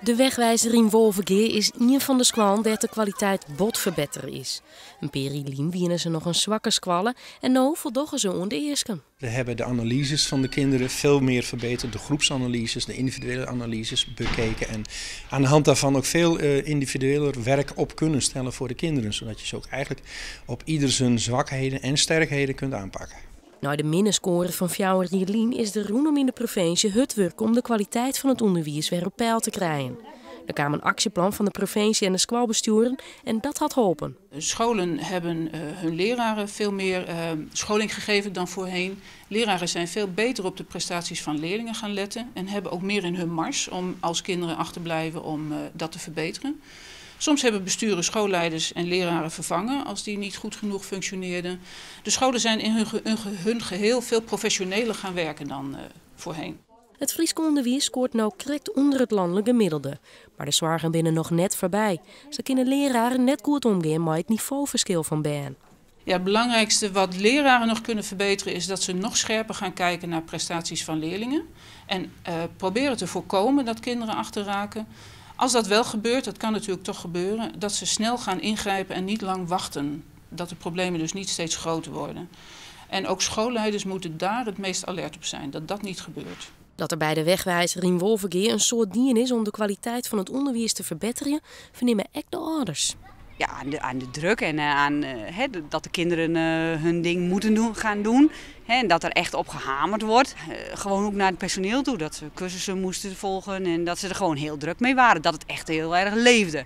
De Wegwijzer yn Wolvegea is ien fan de skoallen dêr't de kwaliteit bot ferbettere is. In pear jier lyn wiene se noch in swakke skoalle en no foldogge se oan de easken. We hebben de analyses van de kinderen veel meer verbeterd, de groepsanalyses, de individuele analyses bekeken en aan de hand daarvan ook veel individueler werk op kunnen stellen voor de kinderen, zodat je ze ook eigenlijk op ieder zijn zwakheden en sterkheden kunt aanpakken. Nei de minne skoare fan 4 jier lyn is der rûnom yn de provinsje hurd wurke om de kwaliteit fan it ûnderwiis wer op peil te krijen. Der kaam in aksjeplan fan de provinsje en de skoalbestjoeren en dat hat holpen. Scholen hebben hun leraren veel meer scholing gegeven dan voorheen. Leraren zijn veel beter op de prestaties van leerlingen gaan letten en hebben ook meer in hun mars om als kinderen achterblijven om dat te verbeteren. Soms hebben besturen schoolleiders en leraren vervangen als die niet goed genoeg functioneerden. De scholen zijn in hun geheel veel professioneler gaan werken dan voorheen. It Fryske ûnderwiis skoart no krekt ûnder it lanlik gemiddelde. Mar de soargen binne noch net foarby. Sa kinne leararen net goed omgean mei it nivoferskil fan bern. Ja, het belangrijkste wat leraren nog kunnen verbeteren is dat ze nog scherper gaan kijken naar prestaties van leerlingen. En proberen te voorkomen dat kinderen achterraken. Als dat wel gebeurt, dat kan natuurlijk toch gebeuren, dat ze snel gaan ingrijpen en niet lang wachten. Dat de problemen dus niet steeds groter worden. En ook schoolleiders moeten daar het meest alert op zijn, dat dat niet gebeurt. Dat der by de Wegwijzer yn Wolvegea in soad dien is om de kwaliteit fan it ûnderwiis te ferbetterjen, fernimme ek de âlders. Ja, aan de druk en aan dat de kinderen hun ding moeten doen, gaan doen. Hè, en dat er echt op gehamerd wordt. Gewoon ook naar het personeel toe, dat ze cursussen moesten volgen en dat ze er gewoon heel druk mee waren. Dat het echt heel erg leefde.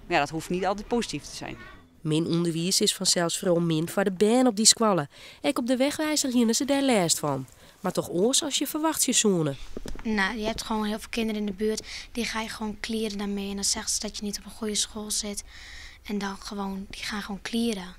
Ja, dat hoeft niet altijd positief te zijn. Min ûnderwiis is fansels foaral min foar de bern op dy skoalle. Ek op de Wegwijzer hiene se dêr lêst fan. Mar dochs oars as je ferwachtsje soene. Nou, je hebt gewoon heel veel kinderen in de buurt. Die ga je gewoon klieren daarmee. En dan zeggen ze dat je niet op een goede school zit. En dan gewoon, die gaan gewoon klieren.